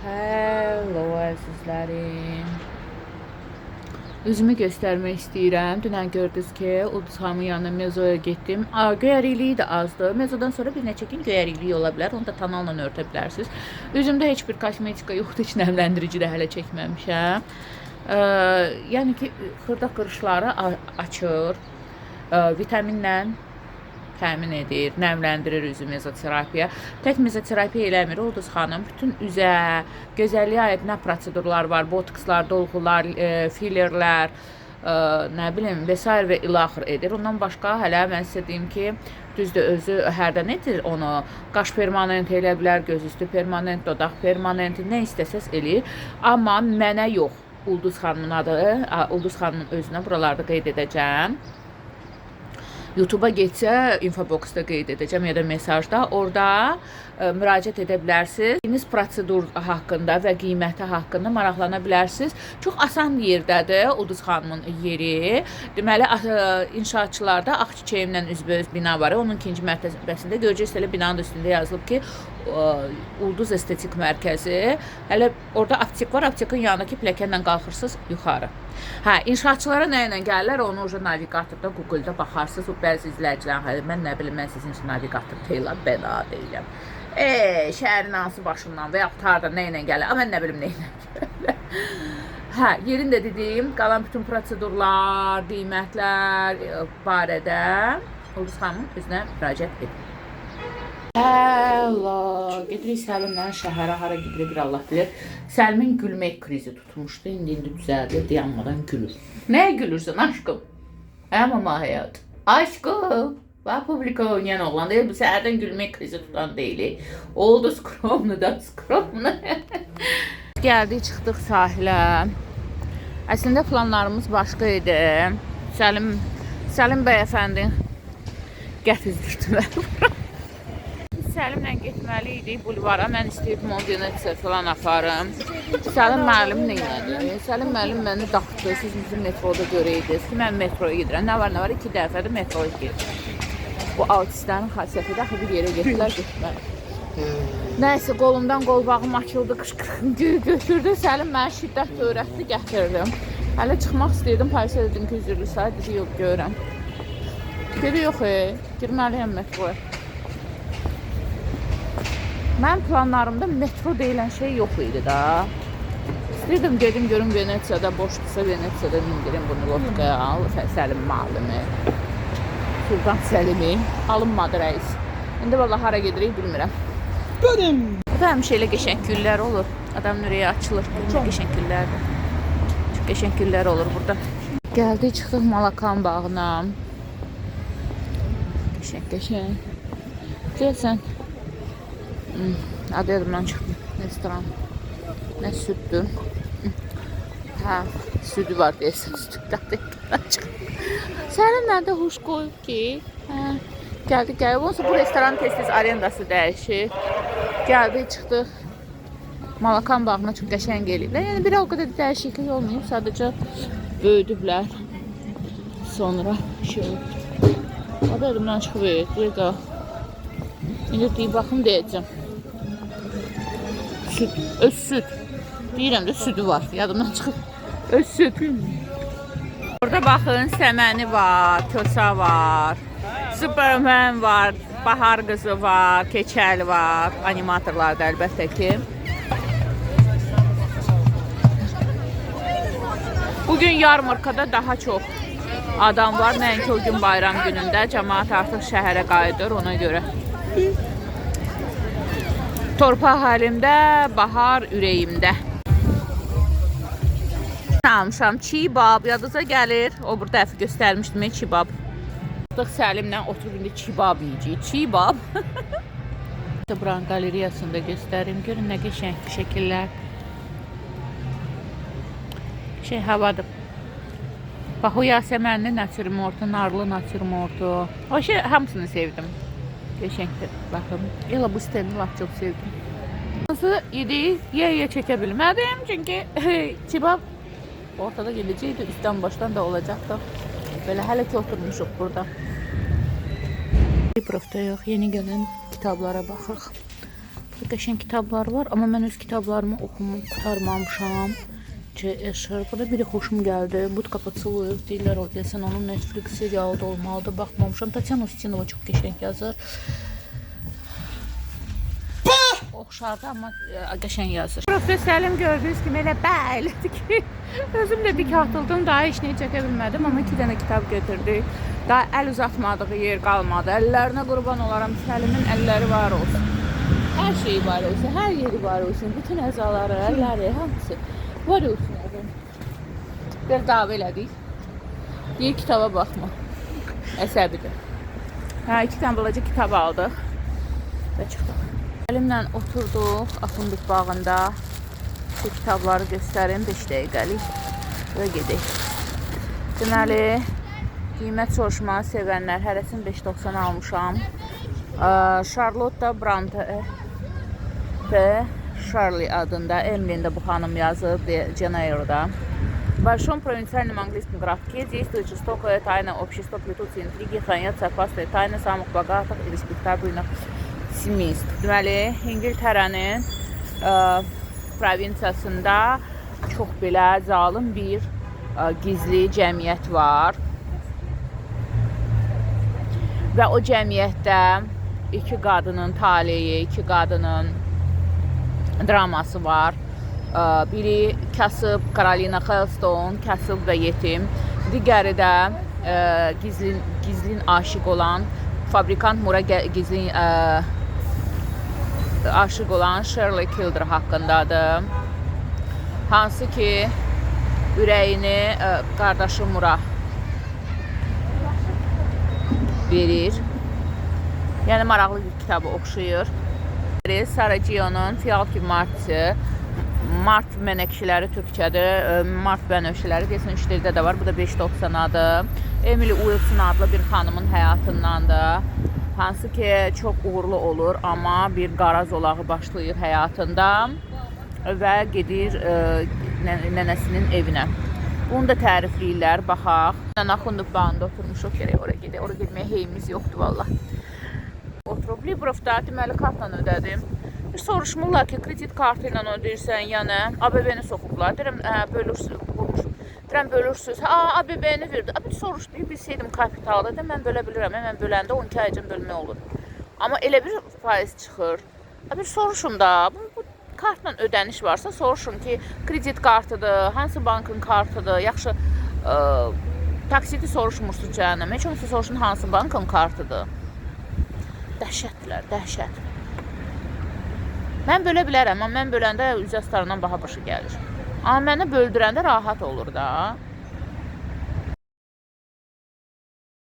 Hello əzizlərim. Üzümü göstərmək istəyirəm. Dünən gördünüz ki, Ulduz xanımın yanına mezoya getdim. Göyərikliyi də azdır. Mezodan sonra bir neçə gün göyərikliyi ola bilər. Onu da tonalla örtə bilərsiniz. Üzümdə heç bir kosmetika yoxdur, heç nəmləndirici də hələ çəkməmişəm. Yəni ki, xırda qırışları açır. Vitaminlə təmin edir, nəmləndirir üzü mezoterapiya. Tək mezoterapiya eləmir Ulduz xanım. Bütün üzə, gözəlliyə aid nə prosedurlar var, botokslar, dolğular, fillerlər, nə bilim, və sair və ilaxır edir. Ondan başqa hələ mən sizə deyim ki, düzdür özü hərdən edir onu. Qaş permanent elə bilər, gözüstü permanent, dodaq permanenti, nə istəsəz eləyir. Amma mənə yox. Ulduz xanımın adı, Ulduz xanımın özünə buralarda qeyd edəcəm. YouTube'a getsə infoboxda qeyd edəcəm ya da mesajda. Orada müraciət edə bilərsiniz. Dediyiniz prosedur haqqında və qiyməti haqqında maraqlana bilərsiniz. Çox asan yerdədir Ulduz xanımın yeri. Deməli inşaatçılarda Ağçiçəyimlə üzbəüz bina var. Onun ikinci mərtəbəsində görəcəksiniz elə binanın da üstündə yazılıb ki, Ulduz Estetik Mərkəzi. Hələ orada aptek var. Aptekin yanındakı pilləkənlə qalxırsınız yuxarı. Hə, inşaatçılara nə ilə gəlirlər, onu uca navigatorda, Google-da baxarsınız. O bəzi izləyicilər, hə, mən nə bilim, mən sizin üçün navigator deyiləm, bəla deyiləm. Şəhərin hansı başından və yaxud harda nə ilə gəlir, amma mən nə bilim nə ilə gəlirlər. Hə, yerini də dediyim, qalan bütün prosedurlar, qiymətlər barədə Ulduz xanımın özünə müraciət edin. Hello, gedirik Səlimlə şəhərə, hara gedirik bir Allah bilir. Səlimin gülmək krizi tutmuşdu, indi düzəldi, dayanmadan gülür. Nəyə gülürsən aşkım? Hə, mama həyat. Aşkım. Bax, publika oynayan oğlan deyil, bu səhərdən gülmək krizi tutan deyil. Oldu skromnu da skromnu. Gəldik, çıxdıq sahilə. Əslində planlarımız başqa idi. Səlim bəyəfəndi gətirdi məni bura. Biz Səlimlə getməli idik bulvara. Mən istəyirdim onu Venetsiya falan aparım. Səlim müəllim nə elədi? Səlim müəllim məni daxtdı. Siz bizim metroda görəydiniz ki, mən metroya gedirəm. Nə var, nə var? 2 dəfədir metroya gedirəm. Bu autistlərin xasiyyətidir. Axı bir yerə getdilər, getməli. Nəysə, qolumdan qolbağım açıldı, qışqırığım götürdü. Səlim mənə şiddətlə öyrətdi, gətirdim. Hələ çıxmaq istəyirdim, polisə dedim ki, üzrlü say, dedi, yox, görürəm. Dedi, yox, girməliyəm metroya. Mənim planlarımda metro deyilən şey yox idi da. İstəyirdim gedim görüm Venetsiyada boşdursa Venetsiyada mindirim bunu lotkaya, Səlim müəllimi. Sultan Səlimi. Alınmadı rəis. İndi vallahi hara gedirik bilmirəm. Benim. Burada həmişə elə qəşəng güllər olur. Adamın ürəyi açılır. Nə qəşəng güllərdir. Çox qəşəng güllər olur burada. Gəldik, çıxdıq Malakan bağına. Qəşəng, qəşəng. Gəlsən. Adı yadımdan çıxdı. Restoran. Nə süddür. Hə, südü var deyəsən, südü adı yadımdan çıxdı. Səlim məndə huş qoyub ki, hə, gəldik, gəldik. Onsuz bu restoran tez-tez arendası dəyişir. Gəldik, çıxdıq. Malakan bağına çox qəşəng eləyiblər. Yəni bir o qədər dəyişiklik olmayıb, sadəcə böyüdüblər. Sonra şey olub. Adı yadımdan çıxıb, Diego. İndi deyib baxım deyəcəm. Süd, öz süd. Deyirəm də südü var, yadımdan çıxıb. Öz süd. Burada baxın, səməni var, kosa var, Superman var, bahar qızı var, keçəl var, animatorlar da əlbəttə ki. Bugün yarmarkada daha çox adam var. Nəinki o gün bayram günündə. Cəmaət artıq şəhərə qayıdır ona görə. Torpaq əlimdə, bahar ürəyimdə. Almışam çibab, yadınıza gəlir. O bir dəfə göstərmişdim çibab. Artıq Səlimlə oturub indi çibab yeyəcəyik. Çibab. Buranın qalereyasını da göstərim. Görün nə qəşəng şəkillər. Şey havadır. Bax o Yasəmənli natürmortu, narlı natürmortu. O şey hamısını sevdim. Qəşəngdir. Baxın. Elə bu stendi lap çox sevdim. Nasıl yedik, ye çəkə bilmədim. Çünki çibab ortada gedəcəkdi, üstdən başdan da olacaktı. Belə hələ ki oturmuşuq burada. Profda yox, yeni gələn kitablara baxırıq. Burada qəşəng kitablar var, amma mən öz kitablarımı oxumub qurtarmamışam. C. Escher. Burada biri xoşum gəldi. Budka Поцелуев deyirlər o deyəsən onun Netflix serialı da olmalıdır. Baxmamışam. Tatyana Ustinova çox qəşəng yazır. Oxşardı, amma qəşəng yazır. Professor Səlim gördüyünüz kimi elə bəy elədi ki, özüm də dik atıldım, daha heç nəyi çəkə bilmədim, amma 2 dənə kitab götürdük. Daha əl uzatmadığı yer qalmadı. Əllərinə qurban olaram, Səlimin əlləri var olsun. Hər şeyi var olsun, hər yeri var olsun, bütün əzaları, əlləri, hamısı var olsun. Oğlum. Bir dava elədik. Deyir kitaba baxma. Əsəbidir. Hə, 2 dənə balaca kitab aldıq və çıxdıq. Əlimlə oturduq Axundov bağında. Bu kitabları göstərim 5 dəqiqəlik və gedək. Deməli, qiymət soruşmağı sevənlər hərəsini 5.90 almışam. Charlotte Bronte Shirley adında Emlyn bu xanım yazıb Janeiro-da. В большом провинциальном английском городке действует жестокое тайное общество, плетутся интриги, хранятся опасные тайны самых богатых и респектабельных семейств. Deməli, İngiltərənin provinsiyasında çox belə zalım bir gizli cəmiyyət var. Və o cəmiyyətdə iki qadının taleyi, iki qadının draması var. Biri kasıb Carolina Hellstone, kasıb və yetim. Digəri də gizlin gizlin aşiq olan fabrikant Mura gizlin aşiq olan Shirley Kildare haqqındadır. Hansı ki ürəyini qardaşı Mura verir. Yəni maraqlı bir kitabı oxşayır. Sara Gio'nun Fiyalki Martı, Mart mənəkşiləri türkçədir, Mart bənövşələri deyəsən 3 dildə də var. Bu da 5.90-adır. Emily Wilson adlı bir xanımın həyatındandır. Hansı ki çox uğurlu olur, amma bir qara zolağı başlayır həyatında və gedir nənəsinin evinə. Bunu da tərifləyirlər, baxaq. Axundov bağında oturmuşuq, gərək ora gedək. Ora getməyə heyimiz yoxdur vallah. Oturub Librovda deməli kartla ödədim. Bir soruşmurlar ki, kredit kartı ilə ödəyirsən ya nə? ABB-ni soxublar. Deyirəm, hə, bölürsüz, vurmuşum. Deyirəm, bölürsüz. Ha, ABB-ni verdi. Abi soruşdu, bilsəydim kapitalda da mən bölə bilirəm. Mən böləndə 12 aycan bölmək olur. Amma elə bir faiz çıxır. Bir soruşun da, bu kartla ödəniş varsa soruşun ki, kredit kartıdır, hansı bankın kartıdır, yaxşı taksiti soruşmursunuz cəhənnəm. Heç olmasa soruşun hansı bankın kartıdır. Dəhşətdirlər, dəhşət. Mən bölə bilərəm, amma mən böləndə üzə starından baha başa gəlir. Amma məni böldürəndə rahat olur da.